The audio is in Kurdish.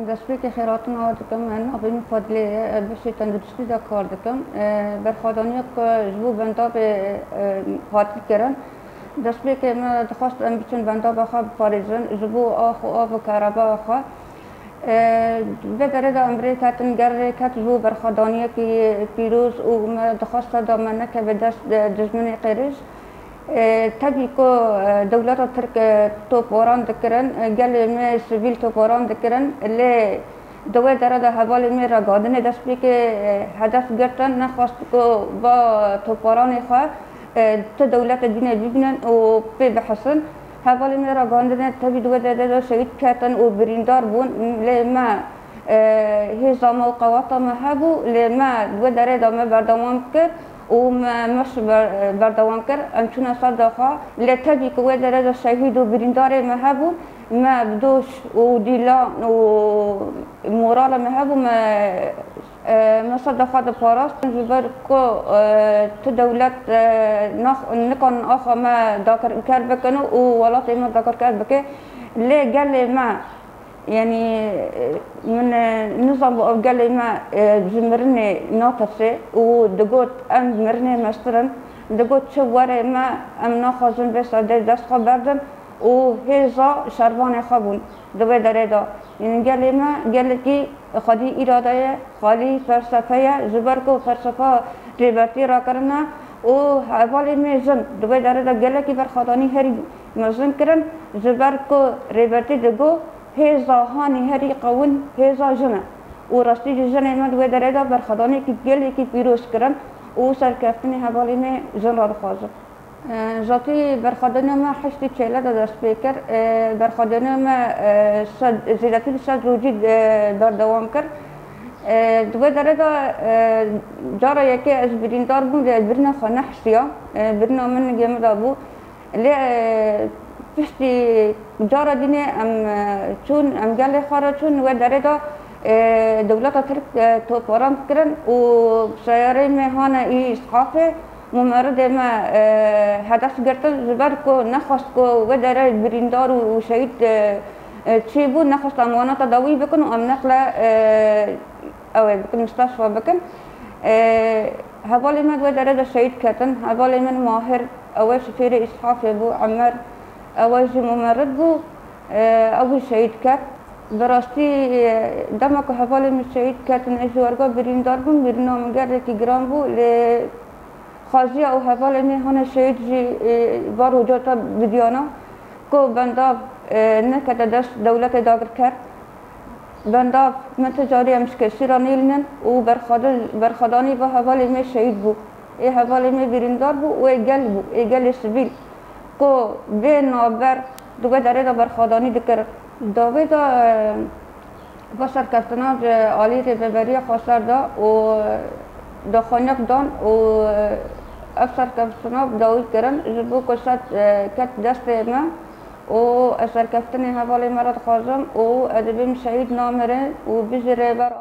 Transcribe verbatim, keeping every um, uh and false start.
Destpêkê xêrhatina we dikim, navê min Fadilê ye, ez beşê tenduristî de kar dikim. E, berxwedaniya ku ji bo bendavê, e, hatin kirin, destpêkê me dixwest em biçin bendava xwe biparêzin, ji bo ax û av û kereba xwe. E, vê derê de em bi rê ketin, gel rê ket ji bo berxwedaniyekî pîroz û me dixwest da me nekeve dest, e, dijminê qêrîş. E, tevî ku, e, dewleta Tirk, e, topbaran dikirin, e, gelê me sivîl topbaran dikirin, lê di wê dere de hevalê me ragihandinê destpêkê, e, hedef girtin, nexwest ku va topbaranê xwe, e, tu dewlete dîne bibînin û pê bihesin. Hevalê me ragihandinê tevî di wê dere de şehîd ketin û birîndar bûn, lê me, e, hêza me û qewata me hebû, lê me di wê derê de me berdewam kir û me, me şi ber-, berdewam kir. Em çûne ser daxa, lê tevî ku wê derê de şehîd û birîndarê me hebûn, me bi doş û dîlan û morala me hebû, me, e, me ser daxa diparastin, ji ber ku, e, tu dewlet, e, nax-, nikan axa me dagirker bikin û welatê me dagirker bike. Lê gelê me, Yanî, e, min, e, nizanbû ew gelê me, e, ji mirinê natirse û digot, em mirinê mestir in. Digot, çi were me, em naxwazin vê serdê dest xwe berdin û hêza şervanê xwe bûn di wê derê de. Yanî gelê me gelekî xwedî îrade ye, xalî felsefe ye, ji ber ku felsefa rêbertî rakirine û hevalê me jin di wê derê de gelekî berxwedanî herî mezin kirin, ji ber ku rêbertî digot, Hêza hanî herî qewin hêza jin e û rastî jî jinê me di wê derê de berxwedaniyekî gelekî pîroz kirin û serkeftinê hevalê me jin re dixwazim. E, zatî berxwedaniya me heştê çêle de dest pê kir. E, berxwedaniya me, e, sed, zêdetî li sed rojî, e, berdewam kir. E, di wê derê de, e, cara yekê ez birîndar bûm, lê ez birîna xwe nehisiya. E, birîna min nigê min de bû. Lê, e, piştî cara dînê em, e, çûn, em gelê xwe re çûn, wê derê de, e, dewleta Tirk, e, topbaran kirin û seyarê me hane î îsqafê, mumeridê me, e, hedef girtin, ji ber ku nexwest ku wê derê birîndar û, û şehîd, e, e, çêbû, nexwest em wana tedawî bikin û em neqle, e, Ew ê bikin, misteşfa bikin. Ê, hevalê me di wê derê de şehîd ketin. Hevalê min Mahir, ew ê şofêrê îsafê bû, Emer, ew ê jî mumerid bû. Ê, ew jî şehîd ket. Bi rastî, ê, dema ku hevalê min şehîd ketin, ez ji werga birîndar bûm, birîna min gelekî giran bû. Lê xwaziya û hevalê min hane şehîd jî, ê, va roja te bidiyana ku bendav, ê, nekete dest dewletê dagirker. Bendav, min ti carî em ji kesî re nêlînin û berxwedin-, berxwedanî va hevalê me şehîd bû. Ê hevalê me birîndar bû û ê gel bû, ê gelê sivîl. Ku bê navber di wê derê de berxwedanî dikir. Di wê de, e, va serkeftina ji alî Rêveberiya Xweser de û daxuyaniyek dan û, e, ev serkeftina bi dawî kirin, ji bo ku ser, e, ket destê me. û ez serkeftinê hevalê me re dixwazim û ez dibêm şehîd namirin û bijî rêber.